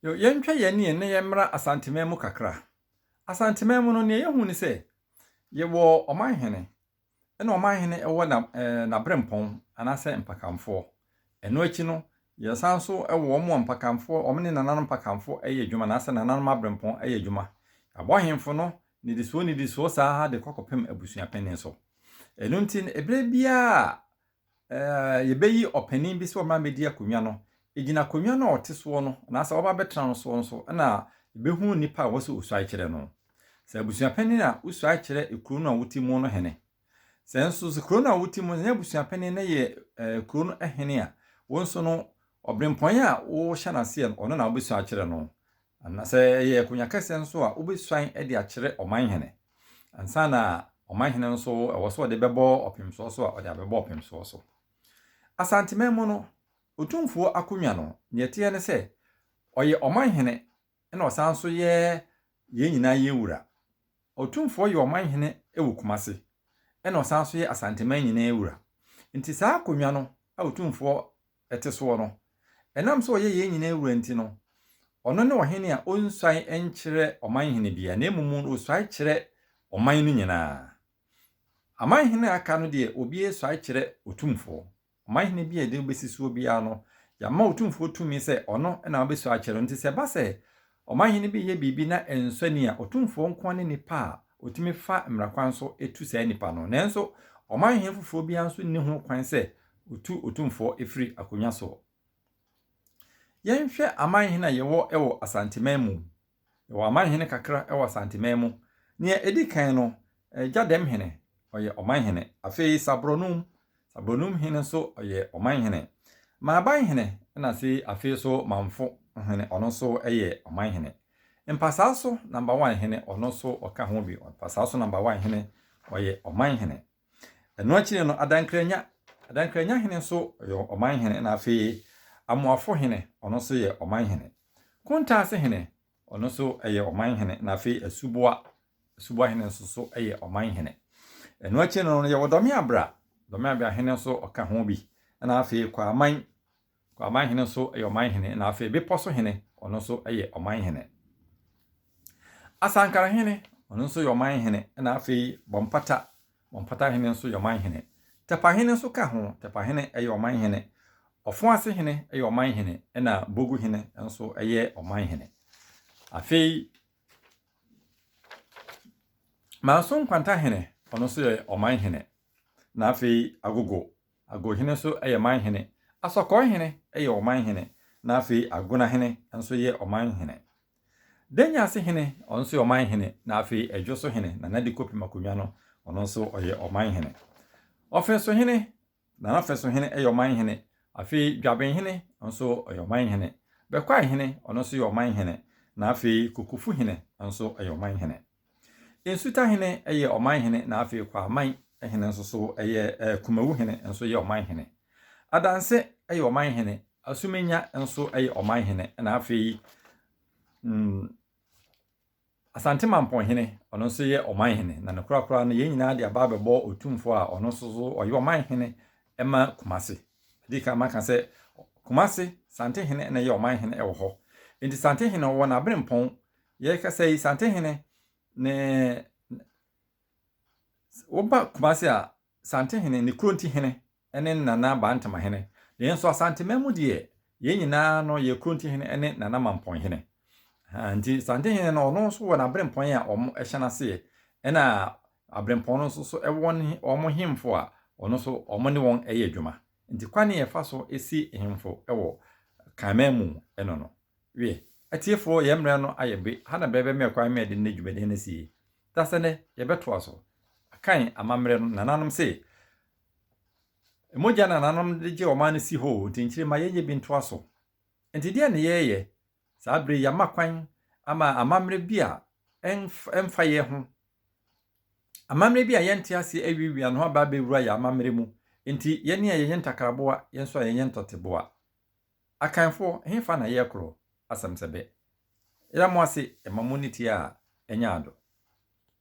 Yo, yɛntwa yɛn ani na yɛmmra Asanteman mu kakra. Asanteman mu no, nea yɛhu ne sɛ yɛwɔ ɔmanhene, ɛna ɔmanhene wɔ na ɛɛ n'aberempɔn anaasɛ mpakamfoɔ. Ɛno akyi no, yɛsan nso wɔ wɔn a mpakamfoɔ, wɔn ne nananom mpakamfoɔ yɛ adwuma anaasɛ nananom aberempɔn yɛ adwuma. Yɛabɔ ahemfo no nnidisoɔ nnidisoɔ saa de kɔ akɔpem abusuapanin so. Ɛno nti no, ɛberɛ biara a yɛbɛyi ɔpanin bi sɛ ɔmmra mmɛdi akonnwa no, ɛgyina akonnwa no a ɔte soɔ no anaasɛ ɔba bɛtena no soɔ nso na yɛbɛhu nipa a ɛwɔ sɛ ɔsuae kyerɛ no. Sɛ abusuapanin a wosuae kyerɛ kuro no a wote mu no hene. Sɛ nso sɛ kuro no a wote mu no nyɛ abusuapanin no yɛ kuro no hene a, wo nso no ɔberempɔn a wohyɛ n'aseɛ no, ɔno na wobɛsua akyerɛ no. Na sɛ ɛyɛ akonnwa kɛseɛ nso a, wobɛsuan de akyerɛ ɔmanhene. Ansa na ɔmanhene nso ɛwɔ sɛ ɔde bɛbɔ ɔpemsoɔ so a, ɔde abɛbɔ ɔpemsoɔ so. Asanteman mu no, Otumfoɔ akonnwa no, deɛ ɛteɛ ne sɛ, ɔyɛ ɔmanhene ɛna ɔsan nso yɛ yɛn nyinaa yɛn wura. Otumfoɔ yɛ ɔmanhene wɔ Kumase, ɛna ɔsan nso yɛ Asanteman nyinaa wura. Nti saa akonnwa no a Otumfoɔ te soɔ no, ɛnam sɛ ɔyɛ yɛn nyinaa wura nti no, ɔno ne ɔhene a ɔnsuae nkyerɛ ɔmanhene biara, na mmom ɔsuae kyerɛ ɔman no nyinaa. Amanhene a aka no deɛ, obiara suae kyerɛ Otumfoɔ. Ɔmanhene bi a yɛde no bɛsi soɔ biara no, yɛama Otumfoɔ tumi sɛ ɔno na ɔbɛsua akyerɛ no. Nti sɛ ɛba sɛ ɔmanhene bi reyɛ biribi na ɛnsɔ ani a, Otumfoɔ nko ara ne nipa a ɔtumi fa mmara kwan so tu saa nipa no. Nanso ɔmanhene foforɔ biara nso nni ho kwan sɛ ɔtu Otumfoɔ firi akonnwa soɔ. Yɛnhwɛ amanhene a yɛwɔ wɔ Asanteman mu. Yɛwɔ amanhene kakra wɔ Asanteman mu. Nea ɛdi kan no, Gyadɛmhene, ɔyɛ ɔmanhene. Afei Saborɔnum, Saborɔnum hene nso ɔyɛ ɔmanhene. Maabanhene, ɛna afei afei nso Manfo hene, ɔno nso yɛ ɔmanhene. Mpasaa so number one hene, ɔno nso ɔka ho bi. Mpasaa so number one hene, ɔyɛ ɔmanhene. Ɛno akyiri no, Adankranya, Adankranya hene nso yɛ ɔmanhene, na afei Amoafo hene, ɔno nso yɛ ɔmanhene. Kontaase hene, ɔno nso yɛ ɔmanhene, na afei Asuboa, Asuboa hene nso so yɛ ɔmanhene. Ɛno akyi no, yɛwɔ Dɔme Abra, Dɔme Abra hene nso ɔka ho bi, ɛna afei Kwaman, Kwaman hene nso yɛ ɔmanhene, na afei Bepɔ so hene, ɔno nso yɛ ɔmanhene. Asankara hene, ɔno nso yɛ ɔmanhene, ɛna afei Bɔmpata, Bɔmpata hene nso yɛ ɔmanhene. Tɛpa hene nso ka ho, Tɛpa hene yɛ ɔmanhene. Ɔfoase hene yɛ ɔmanhene, ɛna Bogu hene nso yɛ ɔmanhene. Afei Manso Nkwanta hene, ɔno nso yɛ ɔmanhene. Na afei Agogo, Agohene nso yɛ manhene. Asɔkɔɔhene yɛ ɔmanhene, na afei Agonahene nso yɛ ɔmanhene. Danyiase hene, ɔno nso yɛ ɔmanhene, na afei Adwoso hene, Nana de kɔpem akonnwa no, ɔno nso ɔyɛ ɔmanhene. Ɔfesohene, Nana Fesohene yɛ ɔmanhene. Afei Dwabenhene nso ɔyɛ ɔmanhene. Bɛkwaehene, ɔno nso yɛ ɔmanhene. Na afei Kokofuhene nso yɛ ɔmanhene. Nsutahene yɛ ɔmanhene na afei Kwaman hene nso so yɛ Kumawu hene nso yɛ ɔmanhene. Adanse yɛ ɔmanhene, Asumenya nso yɛ ɔmanhene na afei mm, Asante Mampɔn hene ɔno nso yɛ ɔmanhene na ne korakora no yɛn nyinaa de aba abɛbɔ otumfoɔ a ɔno nso so ɔyɛ ɔmanhene ma Kumase. Di kan maka sɛ Kumase Santehene na ɛyɛ ɔmanhene wɔ hɔ. Nti Santehene ɔwɔ n'aberempɔn. Yɛrekasa yi Santehene ne woba Kumase a Santehene ne Kurontihene ne Nana Bantamahene. Nanso Asanteman mu deɛ yɛn nyinaa no yɛ Kurontihene ne Nana Mampɔnhene. Nti Santehene no ɔno nso wɔ n'aberempɔn a wɔhyɛ n'aseɛ ɛna aberempɔn no nso so wɔ wɔn hemfo a ɔno nso wɔn ne wɔn yɛ adwuma. Nti kwan a yɛfa so si hemfo wɔ Kanman mu no no. Wiɛ, atiefoɔ yɛn mmerɛ no ayɛ be, ha na berɛ bɛma kwan ma yɛde nnɛ dwumadie no asi yi. Da sɛ nnɛ yɛbɛtoa so. Akan amammerɛ no, nananom se, mogya na nananom de gye ɔman no si hɔ o, nti nkyiri ma yɛnyɛ bi ntoa so. Nti deɛn na yɛreyɛ? Saa berɛ yi yɛama kwan ama amammerɛ bi a ɛmfa yɛn ho, amammerɛ bi a yɛnte aseɛ awiawia ne ho aba abɛwura yɛn amammerɛ mu. Nti yɛne a yɛnyɛ ntakraboa, yɛn nso a yɛnyɛ ntɔteboa. Akanfoɔ, hefa na yɛrekorɔ? Asɛm sɛ bɛ. Yɛda mo ase, yɛma mo ne tie a ɛnyɛ ado.